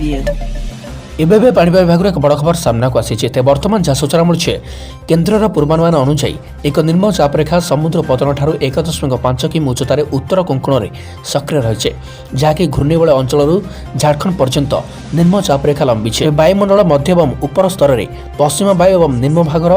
Radio. ଏବେ ଏବେ ପାଣିପାଗ ବିଭାଗରୁ ଏକ ବଡ଼ ଖବର ସାମ୍ନାକୁ ଆସିଛି। ତେବେ ବର୍ତ୍ତମାନ ଯାହା ସୂଚନା ମିଳୁଛି, କେନ୍ଦ୍ରର ପୂର୍ବାନୁମାନ ଅନୁଯାୟୀ ଏକ ନିମ୍ନ ଚାପରେଖା ସମୁଦ୍ର ପତନଠାରୁ 1.5 କିମି ଉଚ୍ଚତାରେ ଉତ୍ତର କୋଙ୍କଣରେ ସକ୍ରିୟ ରହିଛି, ଯାହାକି ଘୂର୍ଣ୍ଣିବଳୟ ଅଞ୍ଚଳରୁ ଝାଡ଼ଖଣ୍ଡ ପର୍ଯ୍ୟନ୍ତ ନିମ୍ନ ଚାପରେଖା ଲମ୍ବିଛି। ବାୟୁମଣ୍ଡଳ ମଧ୍ୟ ଏବଂ ଉପର ସ୍ତରରେ ପଶ୍ଚିମ ବାୟୁ ଏବଂ ନିମ୍ନ ଭାଗର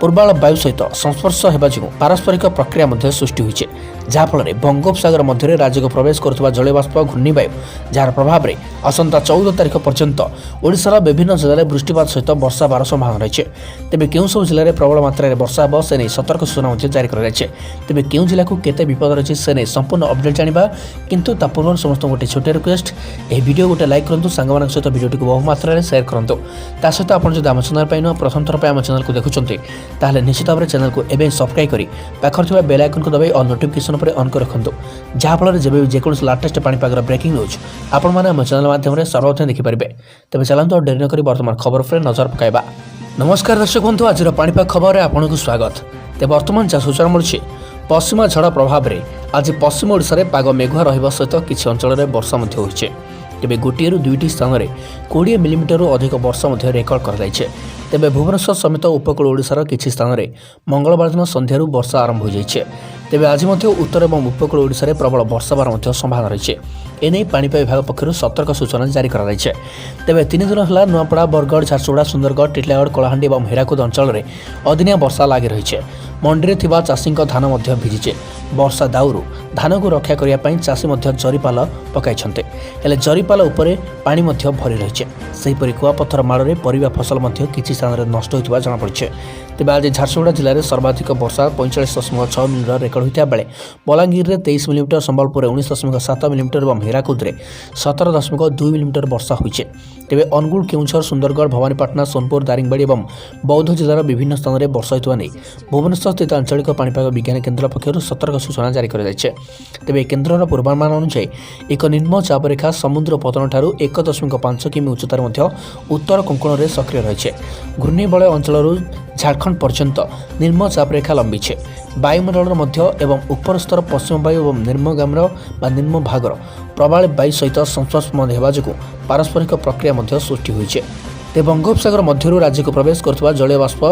ପୂର୍ବାଳ ବାୟୁ ସହିତ ସଂସ୍ପର୍ଶ ହେବା ଯୋଗୁଁ ପାରସ୍ପରିକ ପ୍ରକ୍ରିୟା ମଧ୍ୟ ସୃଷ୍ଟି ହୋଇଛି, ଯାହାଫଳରେ ବଙ୍ଗୋପସାଗର ମଧ୍ୟରେ ରାଜ୍ୟକୁ ପ୍ରବେଶ କରୁଥିବା ଜଳୀୟବାଷ୍ପ ଘୂର୍ଣ୍ଣିବାୟୁ, ଯାହାର ପ୍ରଭାବରେ ଆସନ୍ତା 14 ତାରିଖ ପର୍ଯ୍ୟନ୍ତ ଓଡ଼ିଶାର ବିଭିନ୍ନ ଜିଲ୍ଲାରେ ବୃଷ୍ଟିପାତ ସହିତ ବର୍ଷା ହେବାର ସମ୍ଭାବନା ରହିଛି। ତେବେ କେଉଁ ସବୁ ଜିଲ୍ଲାରେ ପ୍ରବଳ ମାତ୍ରାରେ ବର୍ଷା ହେବ, ସେ ନେଇ ସତର୍କ ସୂଚନା ମଧ୍ୟ ଜାରି କରାଯାଇଛି। ତେବେ କେଉଁ ଜିଲ୍ଲାକୁ କେତେ ବିପଦ ରହିଛି, ସେ ନେଇ ସମ୍ପୂର୍ଣ୍ଣ ଅପଡେଟ୍ ଜାଣିବା। କିନ୍ତୁ ତା ପୂର୍ବରୁ ସମସ୍ତଙ୍କୁ ଗୋଟେ ଛୋଟିଆ ରିକ୍ୱେଷ୍ଟ, ଏହି ଭିଡ଼ିଓ ଗୋଟେ ଲାଇକ୍ କରନ୍ତୁ, ସାଙ୍ଗମାନଙ୍କ ସହିତ ଭିଡ଼ିଓଟିକୁ ବହୁ ମାତ୍ରାରେ ସେୟାର କରନ୍ତୁ। ତା ସହିତ ଆପଣ ଯଦି ଆମ ଚ୍ୟାନେଲ୍ ପାଇଁ ନୂଆ, ପ୍ରଥମ ଥର ପାଇଁ ଆମ ଚ୍ୟାନେଲକୁ ଦେଖୁଛନ୍ତି, ତାହେଲେ ନିଶ୍ଚିତ ଭାବରେ ଚ୍ୟାନେଲକୁ ଏବେ ସବସ୍କ୍ରାଇବ୍ କରି ପାଖରେ ଥିବା ବେଲ୍ ଆଇକନ୍କୁ ଦବାଇ ଅଲ୍ ନୋଟିଫିକେସନ୍ ଉପରେ ଅନ୍ କରି ରଖନ୍ତୁ, ଯାହାଫଳରେ ଯେବେ ବି ଯେକୌଣସି ଲାଟେଷ୍ଟ ପାଣିପାଗର ବ୍ରେକିଂ ନ୍ୟୁଜ୍ ଆପଣମାନେ ଆମ ଚ୍ୟାନେଲ୍ ମାଧ୍ୟମରେ ସର୍ବପ୍ରଥମେ ଦେଖିପାରିବେ। ତେବେ ଚାଲନ୍ତୁ, ଆଉ ଡେରି ନକରି ବର୍ତ୍ତମାନ ଖବର ଉପରେ ନଜର ପକାଇବା। ନମସ୍କାର ଦର୍ଶକ ବନ୍ଧୁ, ଆଜିର ପାଣିପାଗ ଖବରରେ ଆପଣଙ୍କୁ ସ୍ୱାଗତ। ତେବେ ବର୍ତ୍ତମାନ ଯାହା ସୂଚନା ମିଳୁଛି, ପଶ୍ଚିମା ଝଡ଼ ପ୍ରଭାବରେ ଆଜି ପଶ୍ଚିମ ଓଡ଼ିଶାରେ ପାଗ ମେଘୁଆ ରହିବା ସହିତ କିଛି ଅଞ୍ଚଳରେ ବର୍ଷା ମଧ୍ୟ ହୋଇଛି। ତେବେ ଗୋଟିଏରୁ ଦୁଇଟି ସ୍ଥାନରେ 20 ମିଲିମିଟରରୁ ଅଧିକ ବର୍ଷା ମଧ୍ୟ ରେକର୍ଡ କରାଯାଇଛି। ତେବେ ଭୁବନେଶ୍ୱର ସମେତ ଉପକୂଳ ଓଡ଼ିଶାର କିଛି ସ୍ଥାନରେ ମଙ୍ଗଳବାର ଦିନ ସନ୍ଧ୍ୟାରୁ ବର୍ଷା ଆରମ୍ଭ ହୋଇଯାଇଛି। ତେବେ ଆଜି ମଧ୍ୟ ଉତ୍ତର ଏବଂ ଉପକୂଳ ଓଡ଼ିଶାରେ ପ୍ରବଳ ବର୍ଷା ହେବାର ମଧ୍ୟ ସମ୍ଭାବନା ରହିଛି। ଏନେଇ ପାଣିପାଗ ବିଭାଗ ପକ୍ଷରୁ ସତର୍କ ସୂଚନା ଜାରି କରାଯାଇଛି। ତେବେ 3 ଦିନ ହେଲା ନୂଆପଡ଼ା, ବରଗଡ଼, ଝାରସୁଗୁଡ଼ା, ସୁନ୍ଦରଗଡ଼, ଟିଟିଲାଗଡ଼, କଳାହାଣ୍ଡି ଏବଂ ହୀରାକୁଦ ଅଞ୍ଚଳରେ ଅଦିନିଆ ବର୍ଷା ଲାଗି ରହିଛି। ମଣ୍ଡିରେ ଥିବା ଚାଷୀଙ୍କ ଧାନ ମଧ୍ୟ ଭିଜିଛି। ବର୍ଷା ଦାଉରୁ ଧାନକୁ ରକ୍ଷା କରିବା ପାଇଁ ଚାଷୀ ମଧ୍ୟ ଜରିପାଲ ପକାଇଛନ୍ତି। ହେଲେ ଜରିପାଲ ଉପରେ ପାଣି ମଧ୍ୟ ଭରି ରହିଛି। ସେହିପରି କୁଆପଥର ମାଡ଼ରେ ପରିବା ଫସଲ ମଧ୍ୟ କିଛି ସ୍ଥାନରେ ନଷ୍ଟ ହୋଇଥିବା ଜଣାପଡ଼ିଛି। ତେବେ ଆଜି ଝାରସୁଗୁଡ଼ା ଜିଲ୍ଲାରେ ସର୍ବାଧିକ ବର୍ଷା 45.6 ମିଲିମିଟର ରେକର୍ଡ ହୋଇଥିବା ବେଳେ ବଲାଙ୍ଗୀରରେ 23 ମିଲିମିଟର, ସମ୍ବଲପୁରରେ 19.7 ମିଲିମିଟର ଏବଂ ହୀରାକୁଦରେ 17.2 ମିଲିମିଟର ବର୍ଷା ହୋଇଛି। ତେବେ ଅନୁଗୁଳ, କେଉଁଝର, ସୁନ୍ଦରଗଡ଼, ଭବାନୀପାଟଣା, ସୋନପୁର, ଦାରିଙ୍ଗବାଡ଼ି ଏବଂ ବୌଦ୍ଧ ଜିଲ୍ଲାର ବିଭିନ୍ନ ସ୍ଥାନରେ ବର୍ଷା ହୋଇଥିବା ନେଇ ଭୁବନେଶ୍ୱର ସ୍ଥିତ ଆଞ୍ଚଳିକ ପାଣିପାଗ ବିଜ୍ଞାନ କେନ୍ଦ୍ର ପକ୍ଷରୁ ସତର୍କ ସୂଚନା ଜାରି କରାଯାଇଛି। ତେବେ କେନ୍ଦ୍ରର ପୂର୍ବାନୁମାନ ଅନୁଯାୟୀ ଏକ ନିମ୍ନ ଚାପରେଖା ସମୁଦ୍ର ପତନଠାରୁ 1.5 କିମି ଉଚ୍ଚତାରେ ମଧ୍ୟ ଉତ୍ତର କୋଙ୍କଣରେ ସକ୍ରିୟ ରହିଛି। ଘୂର୍ଣ୍ଣିବଳୟ ଅଞ୍ଚଳରୁ ଝାଡ଼ଖଣ୍ଡ ପର୍ଯ୍ୟନ୍ତ ନିମ୍ନ ଚାପରେଖା ଲମ୍ବିଛି। ବାୟୁମଣ୍ଡଳର ମଧ୍ୟ ଏବଂ ଉପର ସ୍ତର ପଶ୍ଚିମ ବାୟୁ ଏବଂ ନିମ୍ନଗାମର ବା ନିମ୍ନ ଭାଗର ପ୍ରବାଳ ବାୟୁ ସହିତ ସଂସ୍ପର୍ଶ ହେବା ଯୋଗୁଁ ପାରସ୍ପରିକ ପ୍ରକ୍ରିୟା ମଧ୍ୟ ସୃଷ୍ଟି ହୋଇଛି। ତେବେ ବଙ୍ଗୋପସାଗର ମଧ୍ୟରୁ ରାଜ୍ୟକୁ ପ୍ରବେଶ କରୁଥିବା ଜଳୀୟ ବାଷ୍ପ,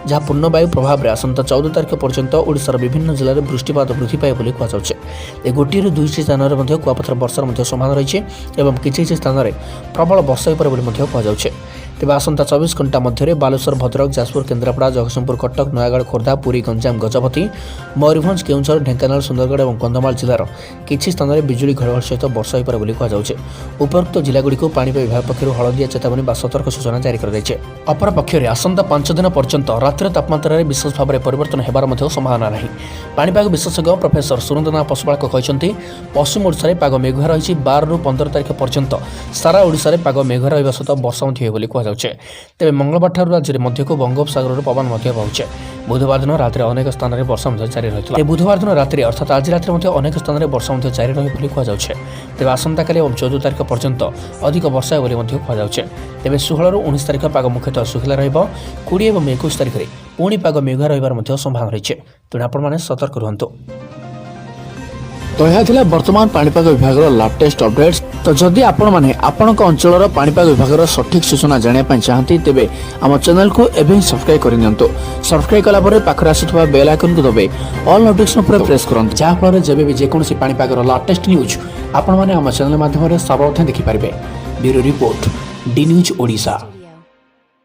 ଯାହା ପୂର୍ଣ୍ଣବାୟୁ ପ୍ରଭାବରେ ଆସନ୍ତା 14 ତାରିଖ ପର୍ଯ୍ୟନ୍ତ ଓଡ଼ିଶାର ବିଭିନ୍ନ ଜିଲ୍ଲାରେ ବୃଷ୍ଟିପାତ ବୃଦ୍ଧି ପାଇବ ବୋଲି କୁହାଯାଉଛି। ଏ ଗୋଟିଏରୁ ଦୁଇଟି ସ୍ଥାନରେ ମଧ୍ୟ କୁଆପଥର ବର୍ଷାର ମଧ୍ୟ ସମ୍ଭାବନା ରହିଛି ଏବଂ କିଛି କିଛି ସ୍ଥାନରେ ପ୍ରବଳ ବର୍ଷା ହୋଇପାରେ ବୋଲି ମଧ୍ୟ କୁହାଯାଉଛି। ତେବେ ଆସନ୍ତା 24 ଘଣ୍ଟା ମଧ୍ୟରେ ବାଲେଶ୍ୱର, ଭଦ୍ରକ, ଯାଜପୁର, କେନ୍ଦ୍ରାପଡ଼ା, ଜଗତସିଂହପୁର, କଟକ, ନୟାଗଡ଼, ଖୋର୍ଦ୍ଧା, ପୁରୀ, ଗଞ୍ଜାମ, ଗଜପତି, ମୟୂରଭଞ୍ଜ, କେଉଁଝର, ଢେଙ୍କାନାଳ, ସୁନ୍ଦରଗଡ଼ ଏବଂ କନ୍ଧମାଳ ଜିଲ୍ଲାର କିଛି ସ୍ଥାନରେ ବିଜୁଳି ଘଡ଼ଘଡ଼ି ସହିତ ବର୍ଷା ହୋଇପାରେ ବୋଲି କୁହାଯାଉଛି। ଉପରୋକ୍ତ ଜିଲ୍ଲାଗୁଡ଼ିକୁ ପାଣିପାଗ ବିଭାଗ ପକ୍ଷରୁ ହଳଦିଆ ଚେତାବନୀ ବା ସତର୍କ ସୂଚନା ଜାରି କରାଯାଇଛି। ଅପରପକ୍ଷରେ ଆସନ୍ତା 5 ଦିନ ପର୍ଯ୍ୟନ୍ତ ରାତିର ତାପମାତ୍ରାରେ ବିଶେଷ ଭାବରେ ପରିବର୍ତ୍ତନ ହେବାର ମଧ୍ୟ ସମ୍ଭାବନା ନାହିଁ। ପାଣିପାଗ ବିଶେଷଜ୍ଞ ପ୍ରଫେସର ସୁରେନ୍ଦ୍ରନାଥ ପଶୁପାଳକ କହିଛନ୍ତି, ପଶ୍ଚିମ ଓଡ଼ିଶାରେ ପାଗ ମେଘୁଆ ରହିଛି। 12ରୁ 15 ତାରିଖ ପର୍ଯ୍ୟନ୍ତ ସାରା ଓଡ଼ିଶାରେ ପାଗ ମେଘୁଆ ରହିବା ସହିତ ବର୍ଷା ମଧ୍ୟ ହେବ ବୋଲି କୁହାଯାଉଛି। ତେବେ ମଙ୍ଗଳବାରଠାରୁ ରାଜ୍ୟରେ ମଧ୍ୟକୁ ବଙ୍ଗୋପସାଗରରୁ ପବନ ମଧ୍ୟ ବହୁଛି। ବୁଧବାର ଦିନ ରାତିରେ ଅନେକ ସ୍ଥାନରେ ବର୍ଷା ମଧ୍ୟ ଜାରି ରହିଥିଲା। ତେବେ ବୁଧବାର ଦିନ ରାତିରେ, ଅର୍ଥାତ୍ ଆଜି ରାତିରେ ମଧ୍ୟ ଅନେକ ସ୍ଥାନରେ ବର୍ଷା ମଧ୍ୟ ଜାରି ରହିବ ବୋଲି କୁହାଯାଉଛି। ତେବେ ଆସନ୍ତାକାଲି ଏବଂ 14 ତାରିଖ ପର୍ଯ୍ୟନ୍ତ ଅଧିକ ବର୍ଷା ହେବ ବୋଲି ମଧ୍ୟ କୁହାଯାଉଛି। ତେବେ 16ରୁ 19 ତାରିଖ ପାଗ ମୁଖ୍ୟତଃ ଶୁଖିଲା ରହିବ। 20 ଏବଂ 21 ତାରିଖରେ ପୁଣି ପାଗ ମେଘୁଆ ରହିବାର ମଧ୍ୟ ସମ୍ଭାବନା ରହିଛି। ତେଣୁ ଆପଣମାନେ ସତର୍କ ରୁହନ୍ତୁ। ତ ଏହା ଥିଲା ବର୍ତ୍ତମାନ ପାଣିପାଗ ବିଭାଗର ଲାଟେଷ୍ଟ ଅପଡେଟ୍ସ। ତ ଯଦି ଆପଣମାନେ ଆପଣଙ୍କ ଅଞ୍ଚଳର ପାଣିପାଗ ବିଭାଗର ସଠିକ୍ ସୂଚନା ଜାଣିବା ପାଇଁ ଚାହାନ୍ତି, ତେବେ ଆମ ଚ୍ୟାନେଲକୁ ଏବେ ହିଁ ସବସ୍କ୍ରାଇବ୍ କରିନିଅନ୍ତୁ। ସବସ୍କ୍ରାଇବ୍ କଲା ପରେ ପାଖରେ ଆସୁଥିବା ବେଲ୍ ଆଇକନ୍କୁ ଦବାଇ ଅଲ୍ ନୋଟିଫିକେସନ୍ ଉପରେ ପ୍ରେସ୍ କରନ୍ତୁ, ଯାହାଫଳରେ ଯେବେ ବି ଯେକୌଣସି ପାଣିପାଗର ଲାଟେଷ୍ଟ ନ୍ୟୁଜ୍ ଆପଣମାନେ ଆମ ଚ୍ୟାନେଲ ମାଧ୍ୟମରେ ସର୍ବପ୍ରଥମେ ଦେଖିପାରିବେ। Bureau report, D news Odisha.